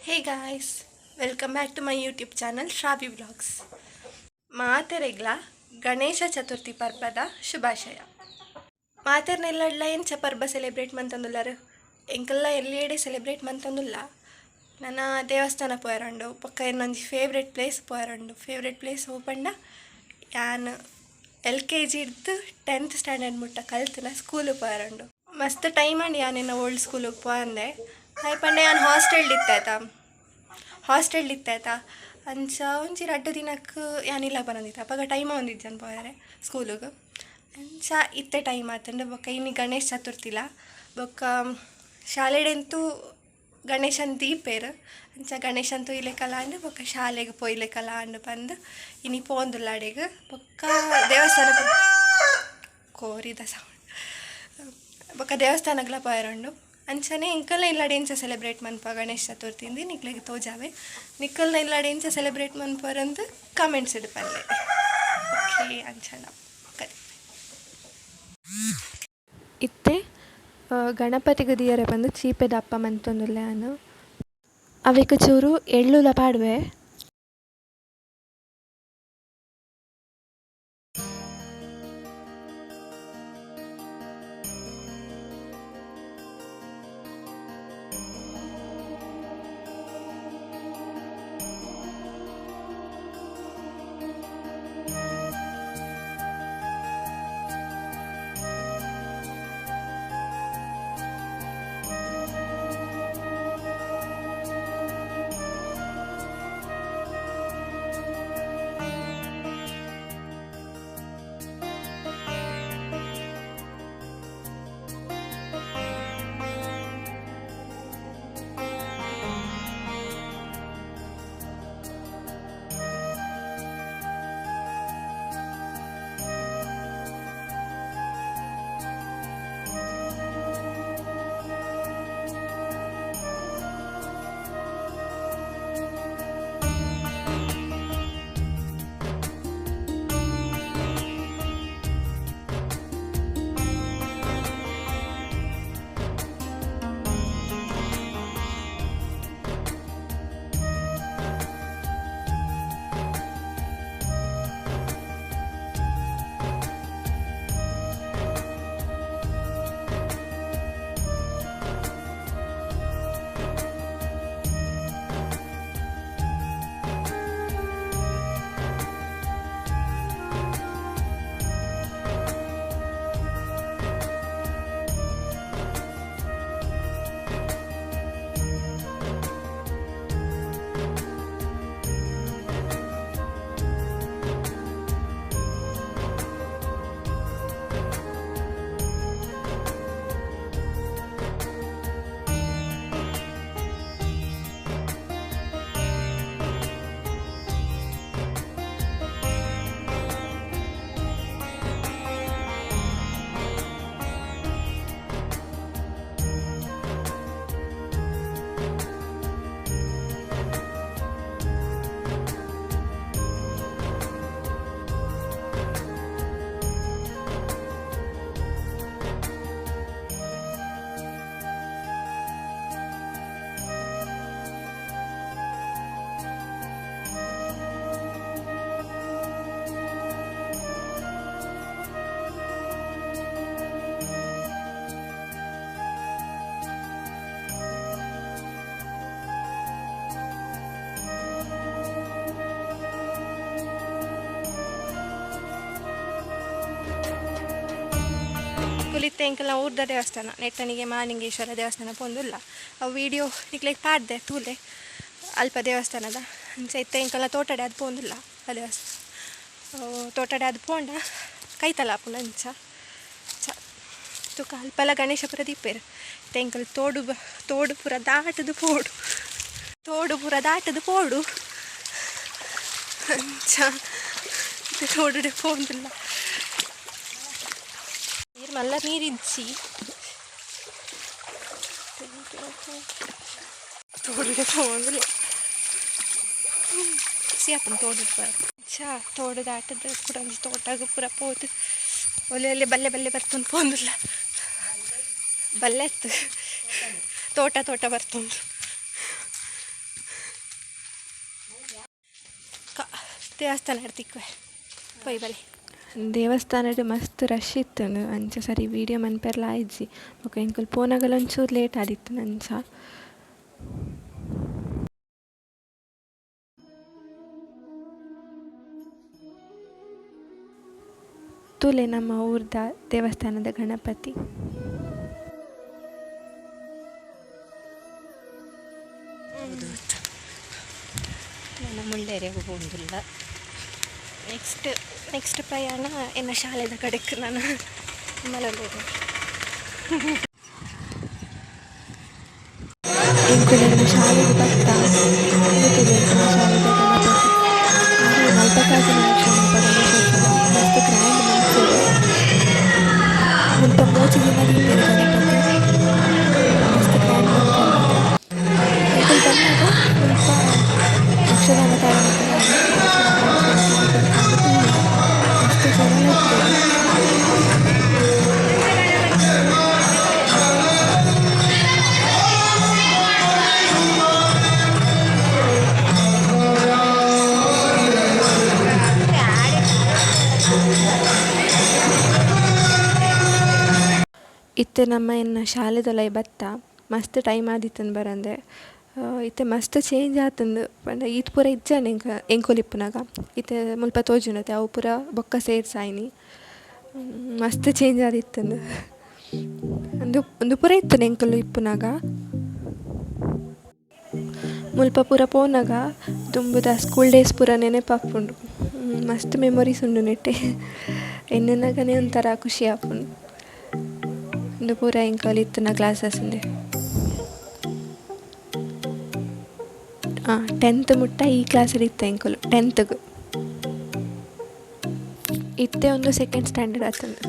Hey guys, welcome back to my YouTube channel Shravi vlogs. ಮಾತೆರೆಗ್ಲ Ganesha Chaturthi ಪರ್ಬದ ಶುಭಾಶಯ. ಮಾತೆರ್ನೆಲ್ಲಡ್ಲ ಎಂಚ ಪರ್ಬ ಸೆಲೆಬ್ರೇಟ್ ಮಂತೊಂದುಲ್ಲರು? ಎಂಕಲ್ಲ ಎಲ್ಲಿಯಡೆ ಸೆಲೆಬ್ರೇಟ್ ಮಂತೊಂದುಲ್ಲ. ನನ ದೇವಸ್ಥಾನ ಪೋಯರಂಡು, ಬೊಕ್ಕ ಎನ್ನೊಂಜಿ ಫೇವ್ರೆಟ್ ಪ್ಲೇಸ್ ಪೋಯರಂಡು. ಫೇವ್ರೆಟ್ ಪ್ಲೇಸ್ ಓಪಂಡ ಯಾನ್ ಎಲ್ ಕೆ ಜಿ ಇಡ್ದು 10th standard ಮುಟ್ಟ ಕಲ್ತಿನ ಸ್ಕೂಲು ಪೋಯರಂಡು. ಮಸ್ತ್ ಟೈಮ್ ಆಂಡ್ ಯಾನ್ ಎನ್ನ ಓಲ್ಡ್ ಸ್ಕೂಲಿಗೆ ಪೋಯಂದೆ. ದಾಯೆ ಪಂಡ ಯಾನ್ ಹಾಸ್ಟೆಲ್ಡ್ ಇತ್ತೆ ಆತ, ಹಾಸ್ಟೆಲ್ಡ್ ಇತ್ತೆ ಆತ. ಅಂಚ ಒಂಜಿ ರಡ್ಡ್ ದಿನಕ್ಕೆ ಯಾನ್ ಇಲ್ಲ ಬರಂದಿತ್ತೆ. ಅಪಗ ಟೈಮ್ ಆವೊಂದಿಜ್ಜಾನ್ ಪೋಯರೆ ಸ್ಕೂಲುಗು. ಅಂಚ ಇತ್ತೆ ಟೈಮ್ ಆತುಂಡು. ಬೊಕ್ಕ ಇನಿ ಗಣೇಶ ಚತುರ್ಥಿಲ. ಬೊಕ್ಕ ಶಾಲೆಡೆಂತೂ ಗಣೇಶನ್ ದೀಪೆರ್. ಅಂಚ ಗಣೇಶನ್ ತೂಯ್ಲೆಕಲ ಆಂಡ್, ಬೊಕ್ಕ ಶಾಲೆಗ್ ಪೋಯ್ಲೆಕಲ ಆಂಡ್ ಪಂದ್ ಇನಿ ಪೋವೊಂದುಲ್ಲ ಅಡೆಗ್. ಬೊಕ್ಕ ದೇವಸ್ಥಾನ, ಕೋರಿದ ಸೌಂಡ್. ಬೊಕ್ಕ ದೇವಸ್ಥಾನಗ್ಲ ಪೋಯೆರುಂಡು. ಅಂಚನೆ ಎಂಕಲ್ನ ಇಲ್ಲಡೆ ಎಂಚ ಸೆಲೆಬ್ರೇಟ್ ಮನ್ಪ ಗಣೇಶ ಚತುರ್ಥಿ ನಿಕ್ಲೆಗ್ ತೋಜಾವೆ. ನಿಕಲ್ನ ಇಲ್ಲಡೆ ಎಂಚ ಸೆಲೆಬ್ರೇಟ್ ಮನ್ಪರಂದ್ ಕಮೆಂಟ್ಸ್ ಡ್ ಪನ್ಲೆ. ಓಕೆ, ಅಂಚನ ಇತ್ತೆ ಗಣಪತಿಗ್ ದೀಯರೆ ಪಂದ್ ಚೀಪೆದ ಅಪ್ಪ ಮಂತೊಂದುಲ್ಲೆ ಯಾನ್. ಅವೆಕ್ ಚೂರು ಎಳ್ಳುಲ ಪಾಡುವೆ. ಕುಲಿತ್ತೆ ಎಂಕಲ್ನ ಊರ್ದ ದೇವಸ್ಥಾನ ನೆಟ್ಟಣಿಗೆ ಮಹಾಲಿಂಗೇಶ್ವರ ದೇವಸ್ಥಾನ ಪೋಂದುಲ್ಲ. ಅವು ವೀಡಿಯೋ ನಿಕ್ಲೆಗ್ ಪಾಡ್ದೆ ತೂಲೆ ಅಲ್ಪ ದೇವಸ್ಥಾನದ. ಅಂಚ ಇತ್ತೆ ಎಂಕಲ್ನ ತೋಟಡೆ ಅದು ಪೋಂದುಲ್ಲ. ಆ ದೇವಸ್ಥಾನ ತೋಟಡೆ ಅದು ಪೋಂಡ ಕೈತಲ ಆಪುಂಡು. ಅಂಚ ಚ ತುಕ ಅಲ್ಪಲ ಗಣೇಶ ಪೂರ ದೀಪೆರ್. ಇತ್ತೆ ಎಂಕಲ್ ತೋಡು ತೋಡು ಪೂರ ದಾಟದು ಪೋಡು, ತೋಡು ಪೂರ ದಾಟದು ಪೋಡು. ಅಂಚ ತೋಡುಡೆ ಪೋಂದುಲ್ಲ. ನೀರು ಮಲ್ಲ ನೀರಿಜ್ಜಿ. ತೋಡುಡೆ ಪೋಂದುಲ್ಲ. ಖುಷಿ ಆಪುಂಡು ತೋಡುಡು ಪೋಯೆರೆ. ಅಂಚ ತೋಡು ದಾಟದು ಕುಡ ಒಂಜಿ ತೋಟಗ್ ಪೂರ ಪೋದು ಒಲ್ಲೆ ಒಲ್ಲೆ ಬಲ್ಲೆ ಬಲ್ಲೆ ಬರ್ತೊಂದು ಪೋಂದುಲ್ಲ. ಬಲ್ಲೆ ಅತ್ತ್, ತೋಟ ತೋಟ ಬರ್ತುಂಡು. ದೇವಸ್ಥಾನ ತಿಕ್ಕುವೆ ಪೋಯಿ ಬಲೆ. ದೇವಸ್ಥಾನಡ್ ಮಸ್ತ್ ರಶ್ ಇತ್ತುಂಡು, ಅಂಚ ಸರಿ ವೀಡಿಯೋ ಮನ್ಪೆರ್ಲ ಆಯ್ಜಿ. ಬೊಕ ಎಂಕುಲು ಪೋನಗಲ ಒಂಚೂರು ಲೇಟ್ ಆದಿತ್ತುಂಡು ಅಂಚ. ತೂಲೆ ನಮ್ಮ ಊರ್ದ ದೇವಸ್ಥಾನದ ಗಣಪತಿ. ನಾನು ಮುಳ್ಳೇರಿಯಾಗ ಪೋಂದುಲ್ಲ. ನೆಕ್ಸ್ಟ್ ನೆಕ್ಸ್ಟ್ ಪ್ರಯಾಣ ಎನ್ನ ಶಾಲೆದ ಕಡೆಕ್. ನಾನು ಮಲಗು. ಎಂಕುಲೆನ ಶಾಲೆಗ್ ಬತ್ತ. ಉಂದು ತೂಲೆ ಎಂಕಲ್ನ ಶಾಲೆದ ಗಣಪತಿ. ಉಂದು ನಲ್ಪತ್ತಾಜಿನ ವರ್ಷ ಮುಲ್ಪ ಗಣೇಶೋತ್ಸವ ಮಸ್ತ್ ಗ್ರ್ಯಾಂಡ್ ಮನ್ಪುವೆರ್. ಮುಲ್ಪ ಮೂಜಿ ದಿನ ದೀಪೆರ್ ಗಣಪತಿ. ಮಸ್ತ್ ಗ್ರ್ಯಾಂಡ್ ಮನ್ಪುವೆರ್. ಎಂಕುಲು ಬನ್ನಗ ಮುಲ್ಪ ಯಕ್ಷಗಾನ ತಾಳಮದ್ದಳೆ ಮಸ್ತ್ ಜನಲ ಇತ್ತೆರ್. ಇತ್ತೆ ನಮ್ಮ ಎನ್ನ ಶಾಲೆದೊಲೈ ಬತ್ತ. ಮಸ್ತ್ ಟೈಮ್ ಆದಿತ್ತುಂಡು ಬರಂದೆ. ಇತ್ತೆ ಮಸ್ತ್ ಚೇಂಜ್ ಆತುಂಡು ಪಂಡ ಈತ್ ಪೂರ ಇಜ್ಜಂಡ್ ಎಂಕ ಎಂಕುಲು ಇಪ್ಪುನಗ. ಇತ್ತೆ ಮುಲ್ಪ ತೋಜುಂಡತೆ ಅವು ಪೂರ ಬೊಕ್ಕ ಸೇರ್ಸಾಯಿನಿ. ಮಸ್ತ್ ಚೇಂಜ್ ಆದಿತ್ತುಂಡು. ಉಂದು ಉಂದು ಪೂರ ಇತ್ತುಂಡು ಎಂಕುಲು ಇಪ್ಪುನಗ. ಮುಲ್ಪ ಪೂರ ಪೋನಗ ದುಂಬುದ ಸ್ಕೂಲ್ ಡೇಸ್ ಪೂರ ನೆನಪಾಪುಂಡು. ಮಸ್ತ್ ಮೆಮೊರೀಸ್ ಉಂಡು ನೆಟ್ಟೆ. ಎನ್ನುನಗನೆ ಒಂಥರ ಖುಷಿ ಆಪುಂಡು. ಉಂದು ಪೂರ ಎಂಕುಲು ಇತ್ತಿನ ಕ್ಲಾಸಸ್ ಉಂದೆ. ಟೆಂತ್ ಮುಟ್ಟ ಈ ಕ್ಲಾಸ್ ಇತ್ತ ಎಂಕುಲು ಟೆಂತ್ಗ್. ಇತ್ತೆ ಒಂದು ಸೆಕೆಂಡ್ ಸ್ಟ್ಯಾಂಡರ್ಡ್ ಆತುಂಡು.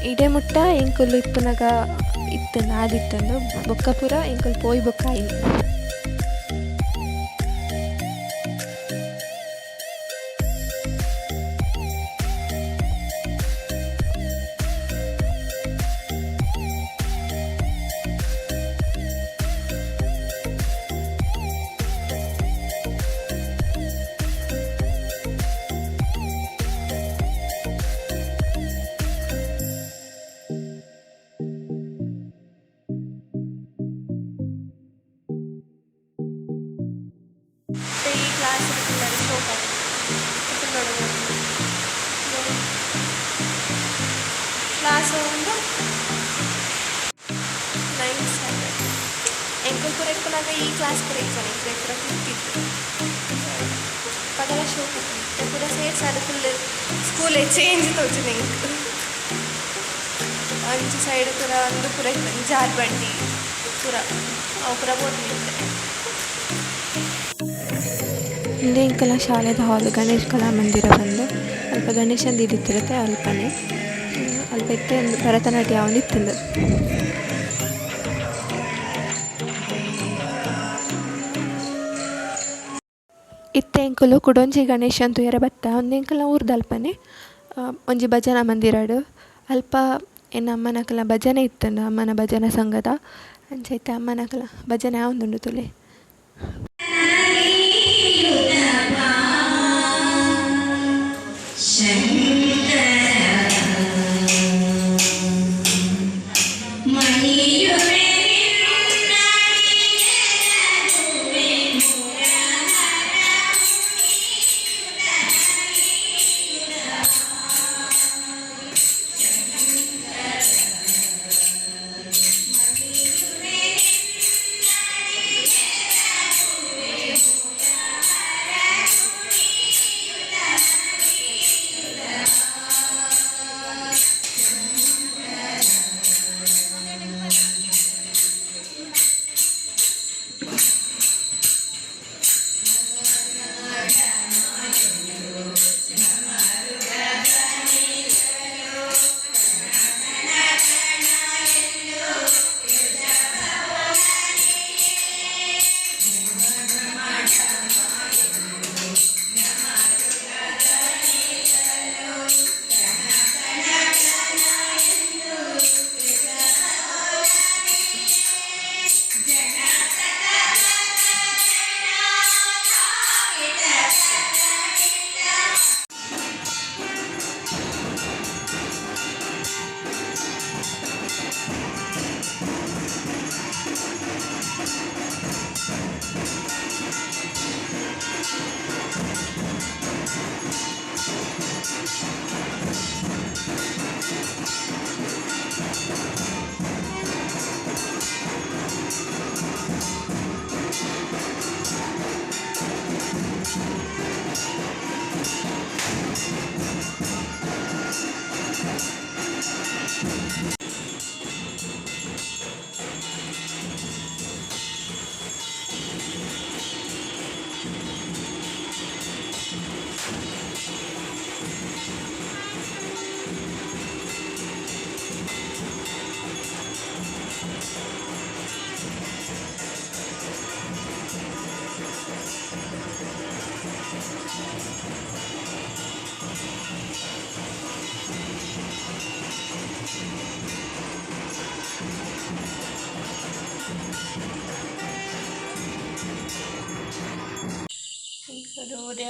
ಇಡೆ ಮುಟ್ಟ ಎಂಕುಲು ಇಪ್ಪುನಗ ಇತ್ತುಂಡು ಆದಿತ್ತುಂಡು. ಬೊಕ್ಕ ಪೂರ ಎಂಕುಲು ಪೋಯಿ ಬೊಕ್ಕ ಆಯಿನಿ. ಈ ಕ್ಲಾಸ್ ಶೋಕ್ ಕ್ಲಾಸ್ ಒಂದು ನೈನ್ತ್ ಸ್ಟ್ಯಾಂಡರ್ಡ್. ಎಂಕುಲು ಪೂರ ಇಪ್ಪುನಗ ಈ ಕ್ಲಾಸ್ ಪೂರ ಇಜ್ಜಾನೆ. ಎಂಕುಲು ಪೂರ ತಿಂತಿತ್ತು ಪಗಲ ಶೋಕ್ ಇತ್ತು. ಪೂರ ಸೇರ್ಸಾದ್ ಫುಲ್ ಸ್ಕೂಲೇ ಚೇಂಜ್ ತೋಜುಂಡು ಎಂಕ್. ಅಂಚಿ ಸೈಡ್ ಪೂರ ಒಂದು ಪೂರ ಇತ್ತು, ಜಾರ್ಬಂಡಿ ಪೂರ, ಅವು ಪೂರ ಪೋತುಂಡು ಇತ್ತೆ. ಉಂದು ಎಂಕಲ್ನ ಶಾಲೆದ ಹಾಲ್, ಗಣೇಶ್ ಕಲಾ ಮಂದಿರ ಪಂದ್. ಅಲ್ಪ ಗಣೇಶನ ದೀದಿತ್ತಿರುತ್ತೆ ಅಲ್ಪನೆ. ಅಲ್ಪ ಇತ್ತೆ ಒಂದು ಭರತನಾಟ್ಯ ಆವೊಂದಿತ್ತುಂಡು. ಇತ್ತೆ ಎಂಕುಲು ಕುಡೊಂಜಿ ಗಣೇಶನ್ ತೂಯೆರೆ ಬತ್ತ. ಉಂದು ಎಂಕಲ್ನ ಊರ್ದಲ್ಪನೆ ಒಂಜಿ ಭಜನಾ ಮಂದಿರಡ್. ಅಲ್ಪ ಎನ್ನ ಅಮ್ಮನಕಲ್ನ ಭಜನೆ ಇತ್ತುಂಡು, ಅಮ್ಮನ ಭಜನಾ ಸಂಘದ. ಅಂಚ ಇತ್ತೆ ಅಮ್ಮನಕಲ್ನ ಭಜನೆ ಆವೊಂದುಂಡು ತೂಲೆ.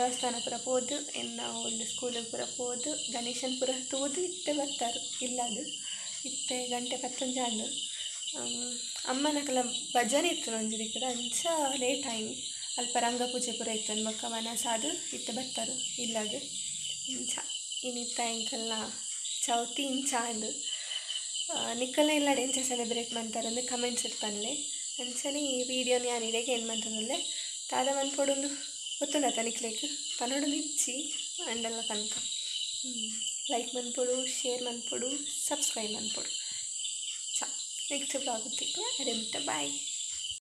ದೇವಸ್ಥಾನ ಪೂರ ಪೋದು, ಎನ್ನ ಓಲ್ಡ್ ಸ್ಕೂಲ್ ಪೂರ ಪೋದು, ಗಣೇಶನ್ ಪೂರ ತೂದು ಇತ್ತೆ ಬರ್ತಾರೆ ಇಲ್ಲಗ್. ಇತ್ತೆ ಗಂಟೆ ಪತ್ತೊಂಜಿ ಆಂಡ್. ಅಮ್ಮನಕಲ ಭಜನೆ ಇತ್ತು ಒಂಜಿ ದಿಕ್ಕಡ್, ಅಂಚ ಲೇಟ್ ಆಯಿನಿ. ಅಲ್ಪ ರಂಗಪೂಜೆ ಪೂರ ಇತ್ತು, ಬೊಕ್ಕ ವನಸಾದ್ ಇತ್ತೆ ಬರ್ತಾರೆ ಇಲ್ಲಗ್. ಇಂಚ ಇನಿತ್ತ ಎಂಕಲ್ನ ಚೌತಿ ಇಂಚ ಆಂಡ್. ನಿಕಲ್ನ ಇಲ್ಲಡ್ ಎಂಚ ಸೆಲೆಬ್ರೇಟ್ ಮಂತರಂದು ಕಮೆಂಟ್ಸ್ ಪನ್ಲೆ. ಅಂಚನೆ ಈ ವಿಡಿಯೋನ ಯಾನ್ ಇಡೆಗ್ ಎಂಡ್ ಮಂತೊಂದುಲ್ಲೆ. ದಾದ ಮನ್ಪೊಡುಂದು ಗೊತ್ತುಂಡತ ನಿಕ್ಲೆಗ್, ಪನೊಡು ಇಜ್ಜಿ ಅಂಡಲ ಪನ್ಕ. ಲೈಕ್ ಮನ್ಪೊಡು, ಶೇರ್ ಮನ್ಪೊಡು, ಸಬ್ಸ್ಕ್ರೈಬ್ ಮನ್ಪೊಡು. ಚಾ ನೆಕ್ಸ್ಟ್ ವ್ಲಾಗ್ ತಿಕ್ಕುವ. ಅರೆ ಬಾಯ್.